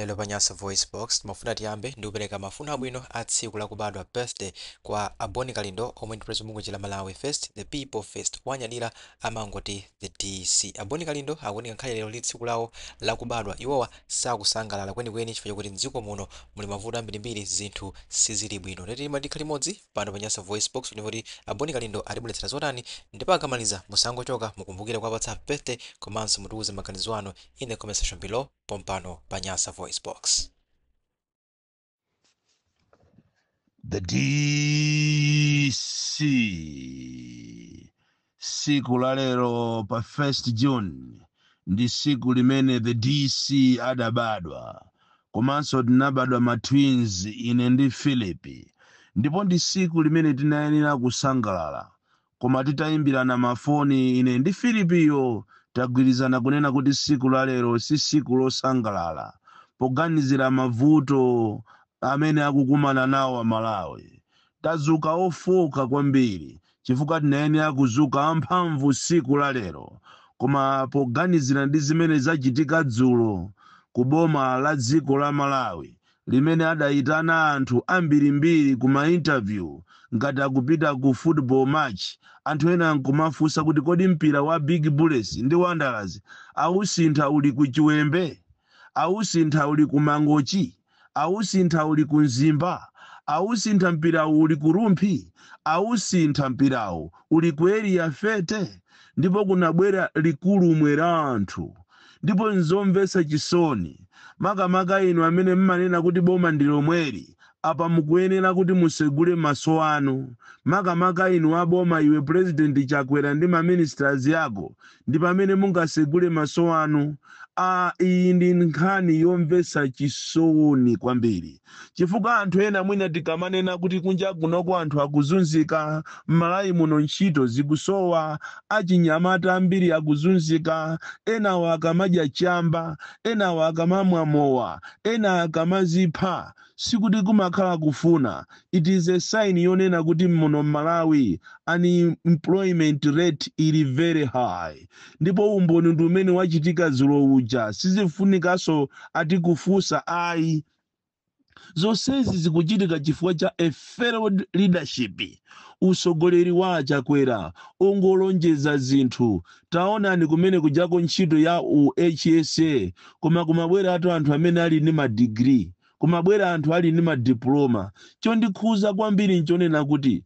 Lero pa Nyasa VoiceBox, timafuna tiyambe ndi kupereka mafuno abwino a tsiku lakubadwa, birthday, kwa a Bon Kalindo omwe ndi president bungwe la Malawi First, the people first, wanyadira amangoti the DC. A Bon Kalindo akuoneka ngakhale lero ndi tsiku lawo lakubadwa, iwowa sakusangalala kwenikweni chifukwa chakuti mdziko muno muli mavuto ambirimbiri, zinthu sizili bwino. Ndiye timati tikhale limodzi pano pa Nyasa VoiceBox kuti kuti a Bon Kalindo atibweretsera zotani, ndipo akamaliza musangochoka, mukumbukire kuwapatsa happy birthday komanso mutiuze maganizo anu in the comment section below pompano pa Nyasa VoiceBox. The DC, siku la lero pa 1st June ndi siku limene the DC adabadwa, komanso tinabadwa ma twins, ine ndi Philip, ndipo ndi siku limene tinayenera kusangalala. Koma titayimbirana mafoni ine ndi Filipiyo, tagwirizana kunena kuti siku la lero si siku losangalala poganizira mavuto amene akukumana nawo Amalawi. Tazuka ofoka kwambiri chifukwa tinayenera kuzuka amphamvu siku la lero, koma poganizira ndi zimene zachitika dzulo ku boma la dziko la Malawi limene adayitana anthu ambirimbiri ku ma interview ngati akupita ku football match, anthu ena nkumafunsa kuti kodi mpira wa Big Bullets ndi Wanderers awusintha uli ku Chiwembe, awusintha uli ku Mangochi, awusintha uli ku Mzimba, awusintha mpirawu uli ku Rumphi, awusintha mpirawu uli ku Area 30? Ndipo kunabwera likulumwe la anthu. Ndipo nzomvetsa chisoni, makamaka inu amene mmanena kuti boma ndi lomweli, apa mukuyenera kuti musegule maso anu, makamaka inu aboma, iwe President Chakwera ndi ma ministers yako, ndi pamene mungasegule maso anu. Iyi ndi nkhani yomvetsa chisoni kwambiri, chifukwa anthu ena mwina tikamanena kuti kunja kunoko anthu akuzunzika, m'Malawi muno ntchito zikusowa, achinyamata ambiri akuzunzika, enawo akamadya chamba, enawo akamamwa mowa, ena akamazipha, sikuti kumakhala kufuna. It is a sign yonena kuti muno m'Malawi unemployment rate ili very high, ndipo umboni ndi umene wachitika dzulo uja. Sizifunikanso ati kufunsa ayi. Zonsezi zikuchitika chifukwa cha a failed leadership, usogoleri wa Achakwera ongolonjeza zinthu. Taonani kumene kujako ntchito ya u HSA, koma kumabweratu anthu amene ali ndi madigiri, kumabwera anthu ali ndi madiploma. Chondikhuza kwambiri nchonena kuti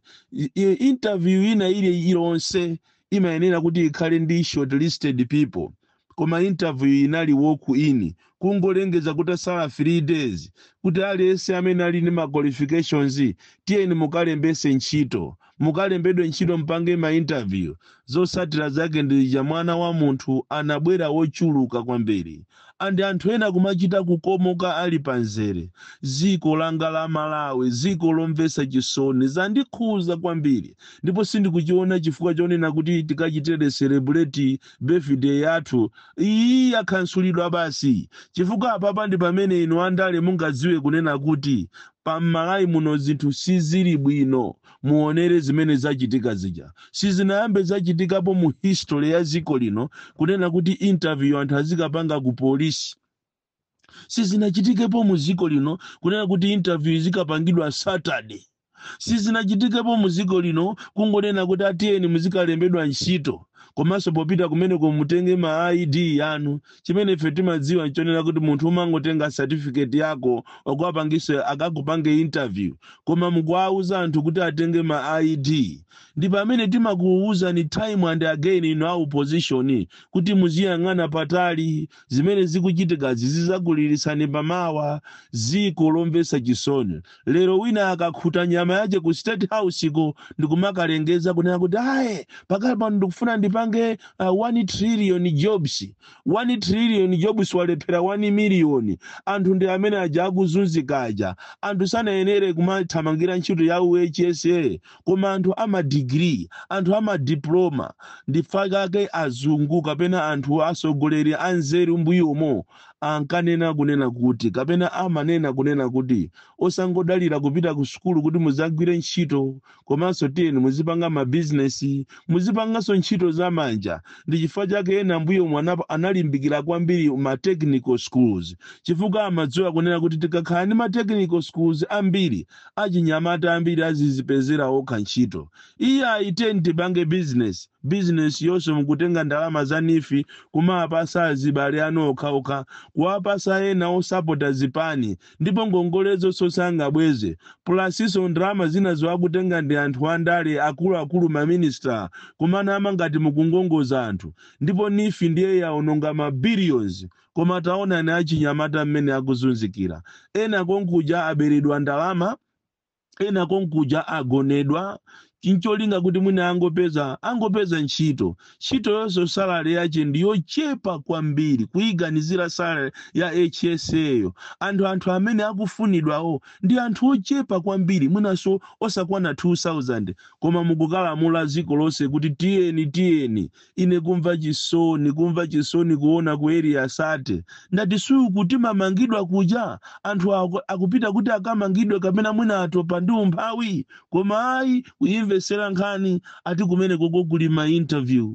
interview ina ili ilonse imayenera kuti ikhale ndi shortlisted people, koma interview inali walk in, kungolengeza kuti asala 3 days kuti aliyense amene ali ndi ma qualifications, tiyeni mukalembese ntchito, mukalembedwe ntchito, mpange ma interview. Zotsatira zake ndi mwana wa munthu anabwera wochuluka kwambiri, and anthu ena kumachita kukomoka ali panzere. Ziko langa la Malawi, ziko lomvetsa chisoni, zandikhuza kwambiri, ndipo sindikuchiona chifukwa chonena kuti tikachitere celebrate birthday yathu. Iyi yakhansulidwa basi, chifukwa apapa ndi pamene inu andale mungadziwe kunena kuti pam'Malawi muno zinthu sizili bwino. Muonere zimene zachitika zija, sizinayambe zachitikapo mu history ya ziko lino kunena kuti interview anthu azikapanga ku polisi. Sizinachitikepo mu ziko lino kunena kuti interview izikapangidwa Saturday. Sizinachitikepo mu ziko lino kungonena kuti atiyeni muzikalembedwa ntchito, komanso popita kumeneko mutenge ma ID yanu. Chimene ife timadziwa nchonena kuti munthu umangotenga certificate yako okuwapangise akakupange interview, koma mukuwauza anthu kuti atenge ma ID. Ndi pamene timakuwuzani time and again inu a opposition kuti muziyang'ana patali, zimene zikuchitikazi zizakuliritsani pamawa. Ziko lomvetsa chisoni. Lero wina akakhuta nyama yache ku State House ko ndikumakalengeza kunena kuti aye, pakali pano ndikufuna ndipange 1 trillion jobs. 1 trillion jobs, walephera 1 million. Anthu ndi amene aja akuzunzika aja. Anthu sanayenere kumathamangira ntchito ya UHSA, koma anthu amadigiri, anthu amadiploma. Ndifakake azungu kapena anthu asogoleri anzeru mbuyomo Ankanena kunena kuti, kapena amanena kunena kuti, osangodalira kupita ku sukulu kuti muzagwire ntchito, komanso tiyeni muzipanga mabizinesi, muzipanganso ntchito zamanja. Ndi chifukwa chake ena mbuyo analimbikira kwambiri ma technical schools, chifukwa amadziwa kunena kuti tikakhala ndi ma technical schools ambiri, achinyamata ambiri azizipezera okha ntchito. Iye ayiteni tipange business, business yonse mukutenga ndalama za NEEF kumapasa azibale anu okhaokha, kuwapasa ena osapota zipani, ndipo ngongolezo sosangabweze, plus inso ndalama zina zowakutenga ndi anthu andale akuluakulu, maminista, kumana amangati mukungongoza anthu. Ndipo NEEF ndiye yaononga ma billions. Koma taonani achinyamata mmene akuzunzikira. Ena konkuja aberedwa ndalama, ena konkuja agonedwa, chincholinga kuti mwina angopeza ntchito. Ntchito yonse salary yache ndiyochepa kwambiri kuyiganizira salary ya HSA yo. Anthu amene akufunidwawo ndi anthu ochepa kwambiri, mwinanso osakwana 2000, koma mukukalamula dziko lonse kuti tiyeni, tiyeni. Ine kumva chisoni, kumva chisoni kuona ku Area 30. Ndati suku timamangidwa kuja, anthu akupita kuti akamangidwe kapena mwina atopa ndi umphawi. Koma ayi, kuyimvesera nkhani ati kumene koko kuli ma interview.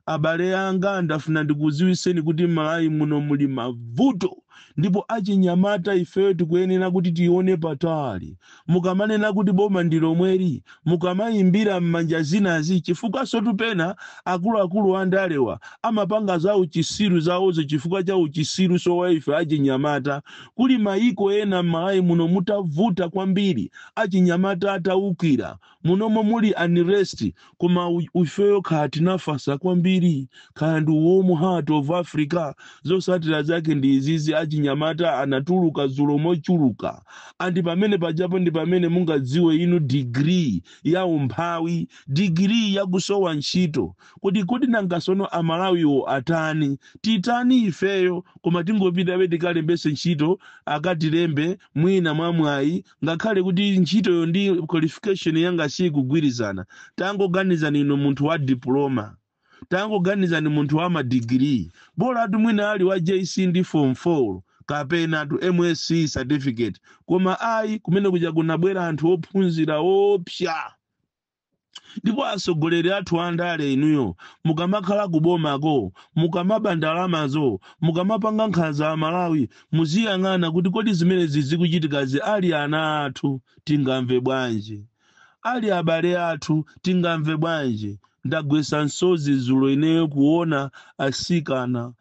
Abale anga, ndafuna ndikuziwiseni kuti m'Malawi muno muli mavuto, ndipo achinyamata ifeyo tikuyenera kuti tione patali. Mukamanena kuti boma ndi lomweri, mukamayimbira m'manja zinazi, chifukwa sotupena akuluakulu andalewa amapanga za uchisiru zawozo chifukwa cha uchisiru sowa ife achinyamata. Kuli mayiko ena m'Malawi muno mutavuta kwambiri, achinyamata atawukira, munomo muli unrest, koma ifeyo kaya tinafasa kwambiri, kaya ndi warm heart of Africa. Zosatira zake ndi izizi. Achinyamata anatuluka zulo mochuluka, and pamene pajapo ndi pamene mungadziwe inu degree ya umphawi, degree yakusowa ntchito. Kuti nangasono Amalawiwo atani? Titani ifeyo? Koma tingopitabe tikalembese ntchito, akatilembe mwina mwa mwayi, ngakhale kuti ntchitoyo ndi qualification yanga sikugwirizana. Tangoganizani inu munthu wa diploma, tangoganizani munthu wa madigiri, bola atu mwina ali wa JC ndi form 4 kapena tu MSc certificate. Koma ayi, kumene kuja kunabwera anthu ophunzira opsa. Ndipo atsogoleri athu andale inuyo, mukamakhala kubomako, mukamaba ndalamazo, mukamapanga nkhanza Amalawi, muziyang'ana kuti kodi zimenezi zikuchitikazi ali ana athu tingamve bwanji? Ali abale athu tingamve bwanji? Ndagwesa msozi dzulo ineyo kuona asikana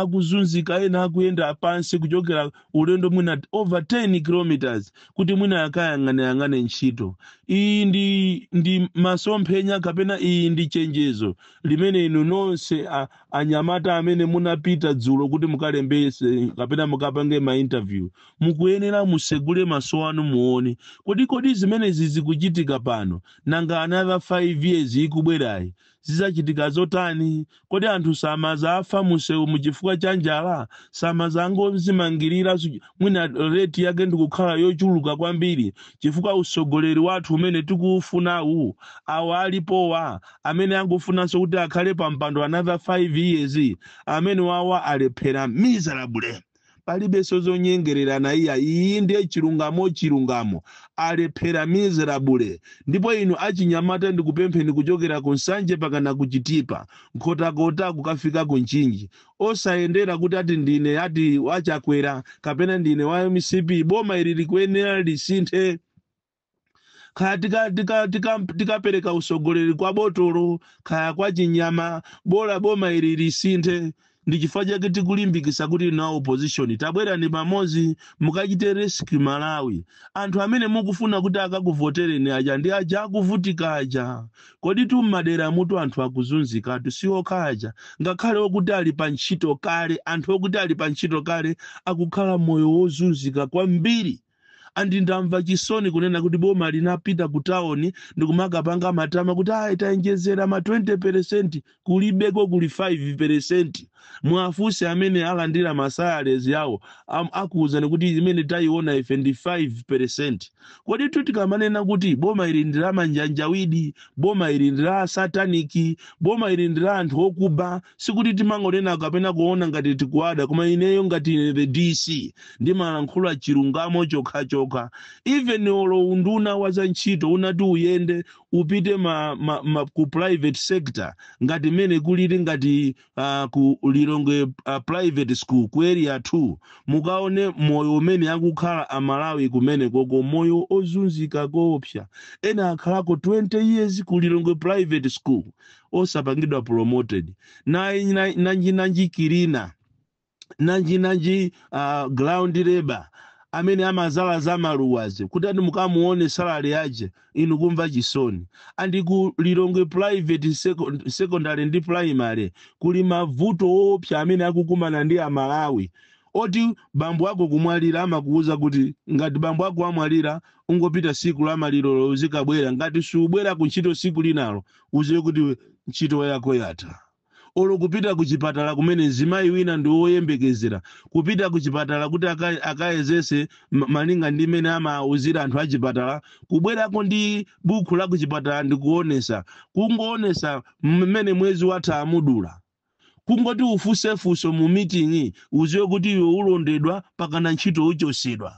akuzunzika, ena akuyenda pansi kuchokera ulendo mwina over 10 kilometers kuti mwina akayang'aneyang'ane ntchito. Iyi ndi masomphenya kapena iyi ndi chenjezo limene inu nonse anyamata amene munapita dzulo kuti mukalembese kapena mukapange ma interview, mukuyenera musegule maso anu muone kodi zimenezi zikuchitika pano, nanga another 5 years ikubwerayi zizachitika zotani? Kodi anthu samaza afa musewu muchifukwa cha njala? Samazangozimangirira mwina rate yake ndikukhala yochuluka kwambiri, chifukwa usogoleri wathu umene tikuufunawu, awa alipowa amene angofunanso kuti akhale pa mpando another 5 years, amene wawa alephera miserably. Palibenso zonyengererana iya, iyi ndiye chilungamo, chilungamo, alephera miserably. Ndipo inu achinyamata, ndikupempheni kuchokera ku Nsanje pakana ku Chitipa, Nkhotakota kukafika ku Mchinji, osayendera kuti ati ndine ati waChakwera kapena ndine wa MCP. Boma ili likuyenera lisinthe. Kaya tikapereka usogoleri kwa botolo, kaya kwa chinyama, bola boma ili lisinthe. Ndi chifukwa chake tikulimbikisa kuti na opposition tabwerani pamodzi mukachite rescue Malawi. Anthu amene mukufuna kuti akakuvotereni aja ndi aja akuvutika aja. Kodi tu mmadera mutu anthu akuzunzikatu, si okha aja, ngakhale okuti ali pa ntchito kale, anthu okuti ali pa ntchito kale akukhala moyo wozunzika kwambiri. And ndamva chisoni kunena kuti boma linapita ku tawuni ndikumakapanga matama kuti ayi, taonjezera ma 20%, kulibeko, kuli 5%. Mwafunse amene alandira ma salaries yawo, akuwuzani kuti imene tayiona ife ndi 5%. Kodi tu tikamanena kuti boma ili ndi la manjanjawidi, boma ili ndi la sataniki, boma ili ndi la anthu okuba, sikuti timangonena kapena kuona ngati tikuwada, koma ineyo ngati ine the DC ndimalankhula chilungamo chokhachokha. Even olo unduna wa za ntchito unati uyende upite ku private sector, ngati mmene kulili ngati ku Lilongwe Private School ku Area 2, mukaone moyo umene akukhala Amalawi kumene koko, moyo ozunzika koopsa. Ena akhalako 20 years ku Lilongwe Private School osapangidwa promoted. Nanji nanji cleaner, nanji nanji ground labor amene amazala za maluwazi, kuti ati mukamuone salary yace, inu kumva chisoni. And ku Lilongwe Private Secondary ndi Primary kuli mavuto woopsa amene akukumana ndi Amalawi, oti bambo ako kumwalira, amakuwuza kuti ngati bambo ako amwalira, ungopita siku la maliro, uzikabwera. Ngati subwera ku ntchito siku linalo, uziwe kuti ntchito yako yatha. Olo kupita ku chipatala kumene mzimayi wina ndi woyembekezera, kupita ku chipatala kuti akayezese malinga ndi mmene amauzira anthu achipatala, kubwerako ndi buku la ku chipatala ndikuonesa, kungoonesa mmene mwezi watha, amudula. Kungoti ufunsefunso mu meeting, uziwe kuti iwe ulondedwa pakana ntchito uchosedwa.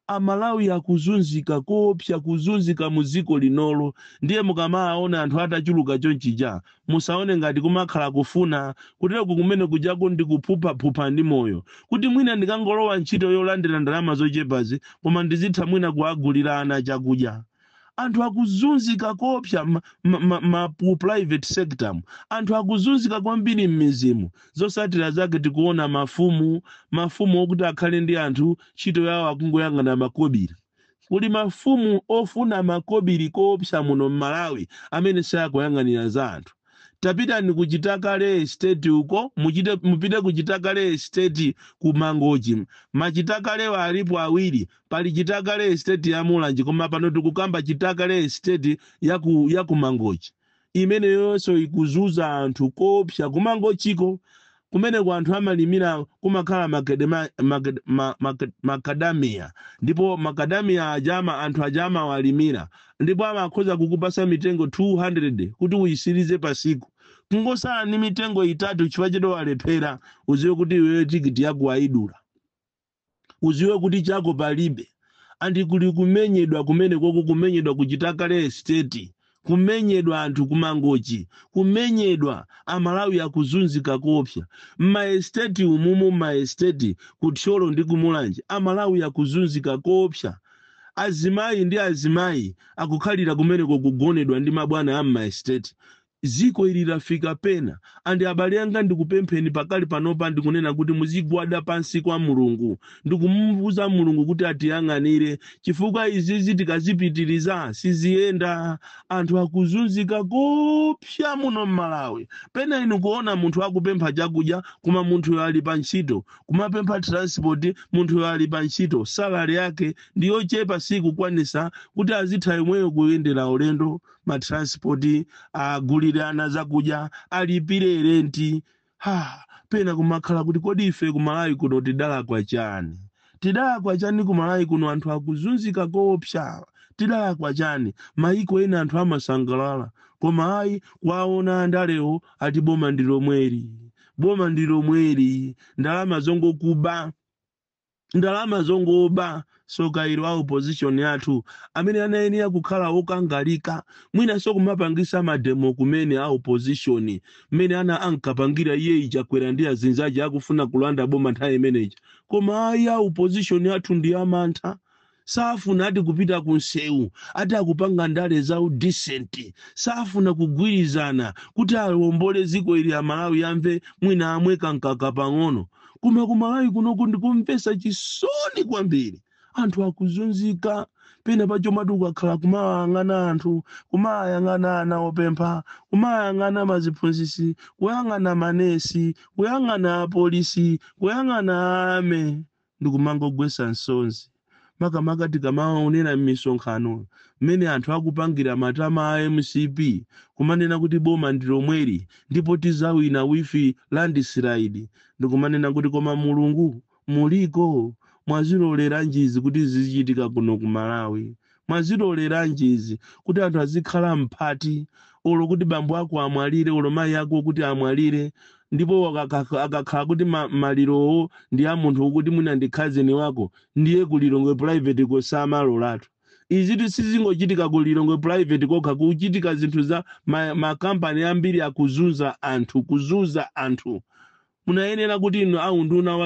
Amalawi akuzunzika koopsa, kuzunzika mu dziko linolo. Ndiye mukamaona anthu atachuluka chonchija, musaone ngati kumakhala kufuna kutereko. Kumene kujako ndi kuphuphaphupha ndi moyo, kuti mwina ndikangolowa ntchito yolandira ndalama zochepazi, koma ndizitha mwina kuagulira ana chakudya. Anthu akuzunzika koopsa ku private sector mu. Anthu akuzunzika kwambiri m'mizimu. Zosatira zake tikuona mafumu, mafumu okuti akhale ndi anthu ntchito yawo akungoyang'ana makobiri. Kuli mafumu ofuna makobiri koopsa muno m'Malawi amene sakuyang'anira za anthu. Tapitani ku Chitakale Estate uko, muchite, mupite ku Chitakale Estate ku Mangochi. Machitakalewa alipo awiri. Pali Chitakale Estate ya Mulanje, koma pano tikukamba Chitakale Estate ya ku Mangochi, imene yonso ikuzuza anthu koopsa. Kumangochiko kumeneko anthu amalimira, kumakhala makadamia, ndipo makadamia ajama anthu aja amawalimira, ndipo amakhoza kukupasa mitengo 200 kuti uyisirize pasiku. Kungosala ndi mitengo itatu chifukwa chedo walephera, uziwe kuti iweyo tikiti yako waidula, uziwe kuti chako palibe. And kuli kumenyedwa kumene koko, kumenyedwa kuChitakale Estate, kumenyedwa anthu kuMangochi, kumenyedwa. Amalawi akuzunzika koopsa m'ma estate umumu, m'ma estate kuThyolo ndi kuMulanje. Amalawi akuzunzika koopsa. Azimayi ndi azimayi akukhalira kumeneko kugonedwa ndi mabwana a m'ma estate. Ziko ili lafika pena. And abale anga, ndikupempheni pakali panopa, ndikunena kuti muzigwada pansi kwa Mulungu ndikumuwuza Mulungu kuti atiyang'anire, chifukwa izizi tikazipitiriza siziyenda. Anthu akuzunzika kopsa muno m'Malawi. Pena inu kuona munthu akupempha chakudya, koma munthuyo ali pa ntchito, kumapempha transport, munthuyo ali pa ntchito, salary yake ndiyochepa, sikukwanisa kuti azitha yomweyo kuyendera ulendo, ma transport, agulire ana zakudya, alipire renti. Ha, pena kumakhala kuti kodi ife kuMalawi kuno tidalakwa chani? Tidalakwa chani kuMalawi kuno? Anthu akuzunzika koopsa. Tidalakwa chani? Maiko ena anthu amasangalala, koma ayi, kwaona andalewo ati boma ndi lomweri, boma ndi lomweri, ndalama zongokuba, ndalama zongoba. Sokairo a opposition yathu amene anayenera kukhala okangalika, mwinanso kumapangisa ma demo kumene a opposition mmene ana ankapangira iye Chakwera ndi azinzache akufuna kulanda boma nthawi imeneyi. Koma ayi, a opposition yathu ndi amantha, safuna ati kupita ku nsewu, ati akupanga ndale za decent, safuna kugwirizana kuti awombole dziko ili, Amalawi amve mwina amwe kankaka pang'ono. Koma kuMalawi kunoku ndikumvesa chisoni kwambiri, anthu akuzunzika. Pena pachomati ukakhala kumayang'ana anthu, kumayang'ana ana opempha, kumayang'ana maziphunzisi, kuyang'ana manesi, kuyang'ana apolisi, kuyang'ana ame, ndikumangogwesa nsonzi. Makamaka tikamaonera m'misonkhano mmene anthu akupangira matama a MCP, kumanena kuti boma ndi lomweli ndipo tizawina with landslide, ndikumanena kuti, koma Mulungu muliko? Mwaziloleranji izi kuti zizichitika kuno ku Malawi? Mwaziloleranji izi kuti anthu azikhala mphati, olo kuti bambo ako amwalire, olo mayi ako kuti amwalire, ndipo akakhala kuti malirowo ndi a munthu wokuti mwina ndi cousin wako, ndiye ku Lilongwe Private kosamalolatu? Izitu sizingochitika ku Lilongwe Private kokha, kuchitika zinthu za makampani ambiri akuzunza anthu, kuzunza anthu. Munayenera kuti inu aunduna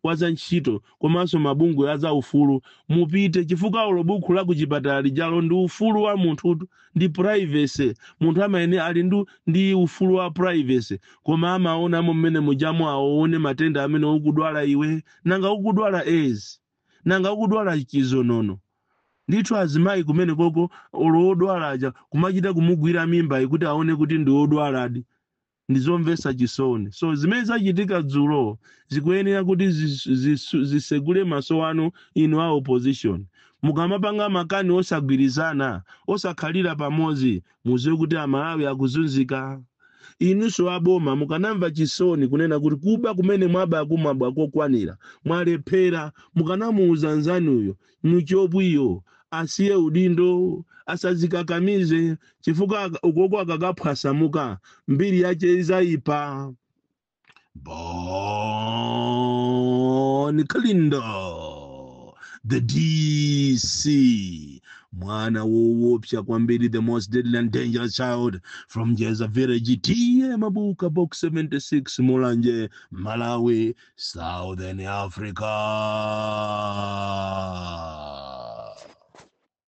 waza ntchito komanso mabungwe a zaufulu mupite, chifukwa ulo bukhu la kuchipatala lijalo ndi ufulu wa munthu, ndi privacy. Munthu amayenera ali ndi ufulu wa privacy, koma amaonamo mmene mujamo, aone matenda amene ukudwala iwe. Nanga ukudwala AIDS? Nanga ukudwala chizonono? Ndithu azimayi kumene koko, olo odwala aja kumachita kumugwira mimba kuti aone kuti ndi odwaladi. Ndizomvetsa chisoni. So zimene zachitika dzulo zikuyenera kuti zisegule maso anu inu a opposition. Mukamapanga makani osagwirizana, osakhalira pamodzi, muziwe kuti Amalawi akuzunzika. Inunso aboma, mukanamva chisoni kunena kuti kuba kumene mwaba kumabwa kokwanira, mwalephera, mukanamuuza nzanuyo muchobwiyo asiye udindo, asazikakamize, chifukwa ukoko akakaphwasamuka mbiri yache izayipa. Bon Kalindo, the DC, mwana woopsa kwambiri, the most deadly and dangerous child from Jeza Village, T/A Mabuka, Box 76, Mulanje, Malawi, Southern Africa.